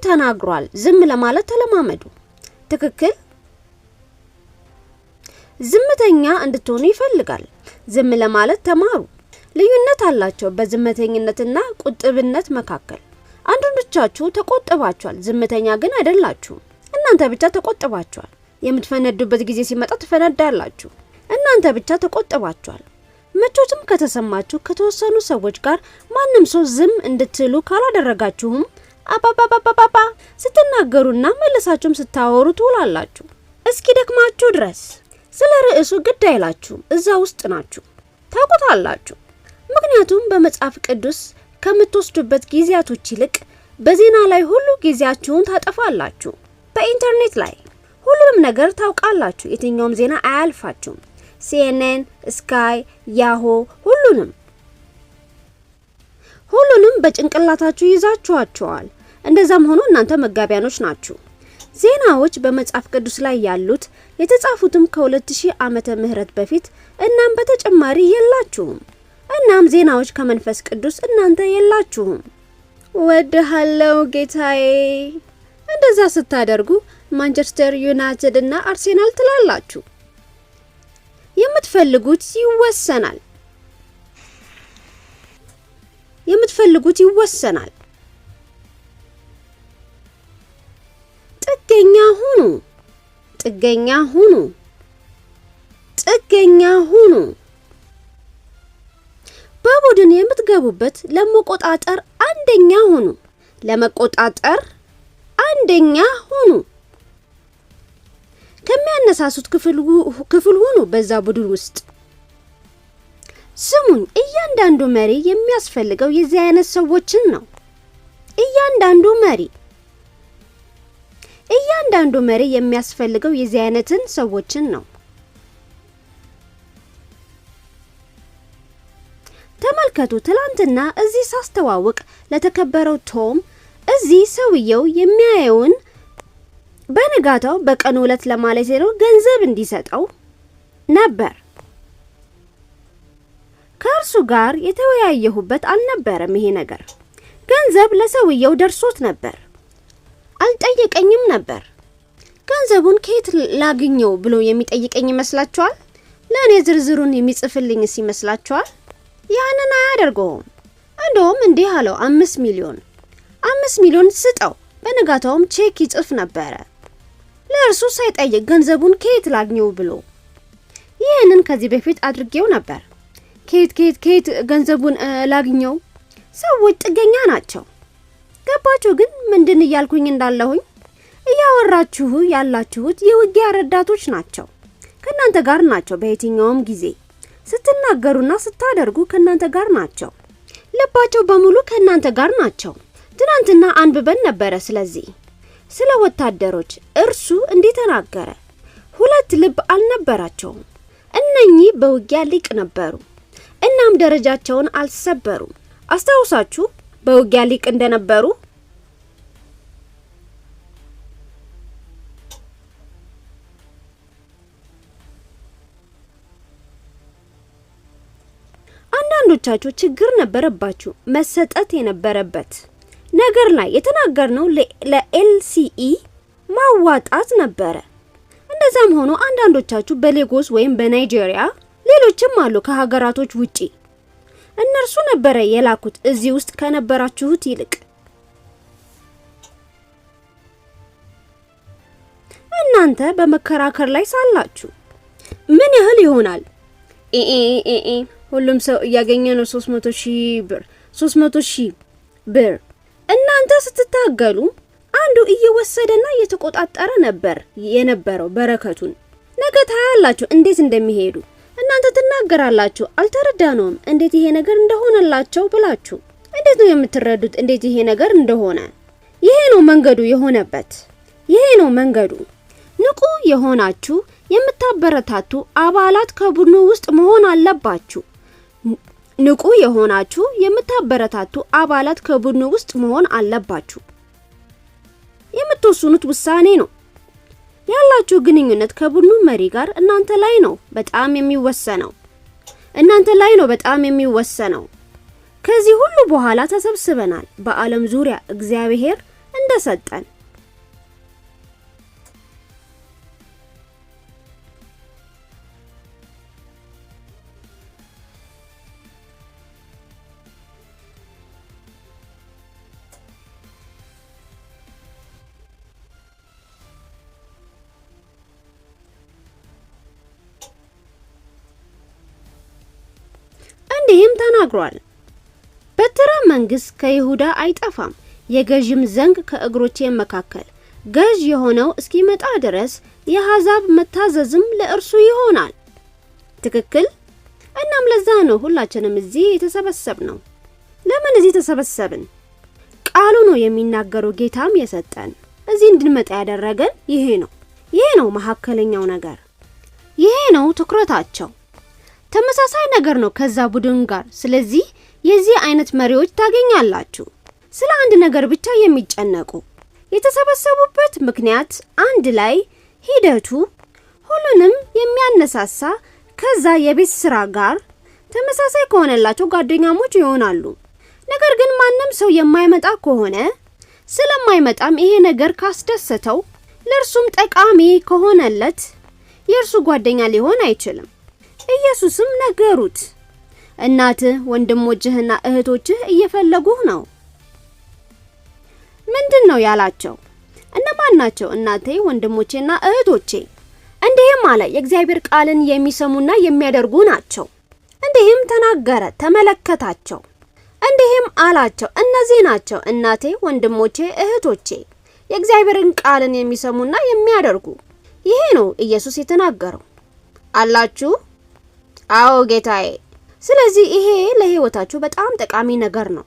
ተናግሯል፣ ዝም ለማለት ተለማመዱ። ትክክል። ዝምተኛ እንድትሆኑ ይፈልጋል። ዝም ለማለት ተማሩ። ልዩነት አላቸው በዝምተኝነትና ቁጥብነት መካከል። አንዳንዶቻችሁ ተቆጥባችኋል፣ ዝምተኛ ግን አይደላችሁም። እናንተ ብቻ ተቆጥባችኋል። የምትፈነዱበት ጊዜ ሲመጣ ትፈነዳላችሁ። እናንተ ብቻ ተቆጥባችኋል። ምቾትም ከተሰማችሁ ከተወሰኑ ሰዎች ጋር ማንም ሰው ዝም እንድትሉ ካላደረጋችሁም አባባባባባ ስትናገሩና መልሳችሁም ስታወሩ ትውላላችሁ እስኪ ደክማችሁ ድረስ። ስለ ርዕሱ ግድ አይላችሁም። እዛ ውስጥ ናችሁ፣ ታውቁታላችሁ። ምክንያቱም በመጽሐፍ ቅዱስ ከምትወስዱበት ጊዜያቶች ይልቅ በዜና ላይ ሁሉ ጊዜያችሁን ታጠፋላችሁ። በኢንተርኔት ላይ ሁሉንም ነገር ታውቃላችሁ። የትኛውም ዜና አያልፋችሁም። CNN፣ Sky፣ Yahoo ሁሉንም በጭንቅላታችሁ ይዛችኋቸዋል። እንደዛም ሆኖ እናንተ መጋቢያኖች ናችሁ። ዜናዎች በመጽሐፍ ቅዱስ ላይ ያሉት የተጻፉትም ከ2000 ዓመተ ምህረት በፊት፣ እናም በተጨማሪ የላችሁም። እናም ዜናዎች ከመንፈስ ቅዱስ እናንተ የላችሁም። ወድሃለው ጌታዬ። እንደዛ ስታደርጉ ማንቸስተር ዩናይትድ እና አርሴናል ትላላችሁ። የምትፈልጉት ይወሰናል። የምትፈልጉት ይወሰናል። ጥገኛ ሁኑ። ጥገኛ ሁኑ። ጥገኛ ሁኑ። በቡድን የምትገቡበት ለመቆጣጠር አንደኛ ሁኑ። ለመቆጣጠር አንደኛ ሁኑ። ከሚያነሳሱት ክፍል ሁኑ በዛ ቡድን ውስጥ። ስሙኝ፣ እያንዳንዱ መሪ የሚያስፈልገው የዚህ አይነት ሰዎችን ነው። እያንዳንዱ መሪ የሚያስፈልገው የዚህ አይነትን ሰዎችን ነው። ተመልከቱ፣ ትላንትና እዚህ ሳስተዋውቅ ለተከበረው ቶም እዚህ ሰውየው የሚያየውን በንጋታው በቀኑ ዕለት ለማለት ነው ገንዘብ እንዲሰጠው ነበር። ከእርሱ ጋር የተወያየሁበት አልነበረም። ይሄ ነገር ገንዘብ ለሰውየው ደርሶት ነበር። አልጠየቀኝም ነበር። ገንዘቡን ከየት ላግኘው ብሎ የሚጠይቀኝ ይመስላችኋል? ለእኔ ዝርዝሩን የሚጽፍልኝስ ይመስላችኋል? ያንን አያደርገውም። እንደውም እንዲህ አለው፣ 5 ሚሊዮን፣ 5 ሚሊዮን ስጠው። በንጋታውም ቼክ ይጽፍ ነበረ ለእርሱ ሳይጠይቅ ገንዘቡን ከየት ላግኘው ብሎ። ይህንን ከዚህ በፊት አድርጌው ነበር። ከየት ከየት ከየት ገንዘቡን ላግኘው? ሰዎች ጥገኛ ናቸው። ገባችሁ? ግን ምንድን እያልኩኝ እንዳለሁኝ? እያወራችሁ ያላችሁት የውጊያ ረዳቶች ናቸው። ከእናንተ ጋር ናቸው። በየትኛውም ጊዜ ስትናገሩና ስታደርጉ ከእናንተ ጋር ናቸው። ልባቸው በሙሉ ከእናንተ ጋር ናቸው። ትናንትና አንብበን ነበረ። ስለዚህ ስለ ወታደሮች እርሱ እንዲህ ተናገረ። ሁለት ልብ አልነበራቸውም። እነኚህ በውጊያ ሊቅ ነበሩ። እናም ደረጃቸውን አልሰበሩም። አስታውሳችሁ በውጊያ ሊቅ እንደነበሩ። አንዳንዶቻችሁ ችግር ነበረባችሁ መሰጠት የነበረበት ነገር ላይ የተናገርነው ለ LCE ማዋጣት ነበረ። እንደዛም ሆኖ አንዳንዶቻችሁ በሌጎስ ወይም በናይጄሪያ፣ ሌሎችም አሉ ከሀገራቶች ውጪ፣ እነርሱ ነበረ የላኩት እዚህ ውስጥ ከነበራችሁት ይልቅ። እናንተ በመከራከር ላይ ሳላችሁ ምን ያህል ይሆናል? ኤ ሁሉም ሰው እያገኘ ነው 300 ሺህ ብር፣ 300 ሺህ ብር። እናንተ ስትታገሉ አንዱ እየወሰደና እየተቆጣጠረ ነበር የነበረው በረከቱን። ነገ ታያላችሁ እንዴት እንደሚሄዱ። እናንተ ትናገራላችሁ፣ አልተረዳነውም እንዴት ይሄ ነገር እንደሆነላቸው ብላችሁ። እንዴት ነው የምትረዱት እንዴት ይሄ ነገር እንደሆነ? ይሄ ነው መንገዱ የሆነበት። ይሄ ነው መንገዱ። ንቁ የሆናችሁ የምታበረታቱ አባላት ከቡድኑ ውስጥ መሆን አለባችሁ። ንቁ የሆናችሁ የምታበረታቱ አባላት ከቡድኑ ውስጥ መሆን አለባችሁ። የምትወስኑት ውሳኔ ነው። ያላችሁ ግንኙነት ከቡድኑ መሪ ጋር እናንተ ላይ ነው በጣም የሚወሰነው። እናንተ ላይ ነው በጣም የሚወሰነው። ከዚህ ሁሉ በኋላ ተሰብስበናል። በዓለም ዙሪያ እግዚአብሔር እንደ እንደሰጠን። እንዲህም ተናግሯል፣ በትረ መንግስት ከይሁዳ አይጠፋም፣ የገዥም ዘንግ ከእግሮቼ መካከል ገዥ የሆነው እስኪመጣ ድረስ የአሕዛብ መታዘዝም ለእርሱ ይሆናል። ትክክል። እናም ለዛ ነው ሁላችንም እዚህ የተሰበሰብነው። ለምን እዚህ ተሰበሰብን? ቃሉ ነው የሚናገረው። ጌታም የሰጠን እዚህ እንድንመጣ ያደረገን ይሄ ነው። ይሄ ነው መካከለኛው ነገር። ይሄ ነው ትኩረታቸው። ተመሳሳይ ነገር ነው ከዛ ቡድን ጋር። ስለዚህ የዚህ አይነት መሪዎች ታገኛላችሁ፣ ስለ አንድ ነገር ብቻ የሚጨነቁ፣ የተሰበሰቡበት ምክንያት አንድ ላይ ሂደቱ ሁሉንም የሚያነሳሳ ከዛ የቤት ስራ ጋር ተመሳሳይ ከሆነላቸው ጓደኛሞች ይሆናሉ። ነገር ግን ማንም ሰው የማይመጣ ከሆነ፣ ስለማይመጣም ይሄ ነገር ካስደሰተው፣ ለእርሱም ጠቃሚ ከሆነለት የእርሱ ጓደኛ ሊሆን አይችልም። ኢየሱስም ነገሩት፣ እናትህ ወንድሞችህና እህቶችህ እየፈለጉህ ነው። ምንድን ነው ያላቸው? እነማን ናቸው እናቴ ወንድሞቼና እህቶቼ? እንዲህም አለ፣ የእግዚአብሔር ቃልን የሚሰሙና የሚያደርጉ ናቸው። እንዲህም ተናገረ፣ ተመለከታቸው፣ እንዲህም አላቸው፣ እነዚህ ናቸው እናቴ ወንድሞቼ እህቶቼ፣ የእግዚአብሔርን ቃልን የሚሰሙና የሚያደርጉ። ይሄ ነው ኢየሱስ የተናገረው። አላችሁ? አዎ ጌታዬ። ስለዚህ ይሄ ለህይወታችሁ በጣም ጠቃሚ ነገር ነው።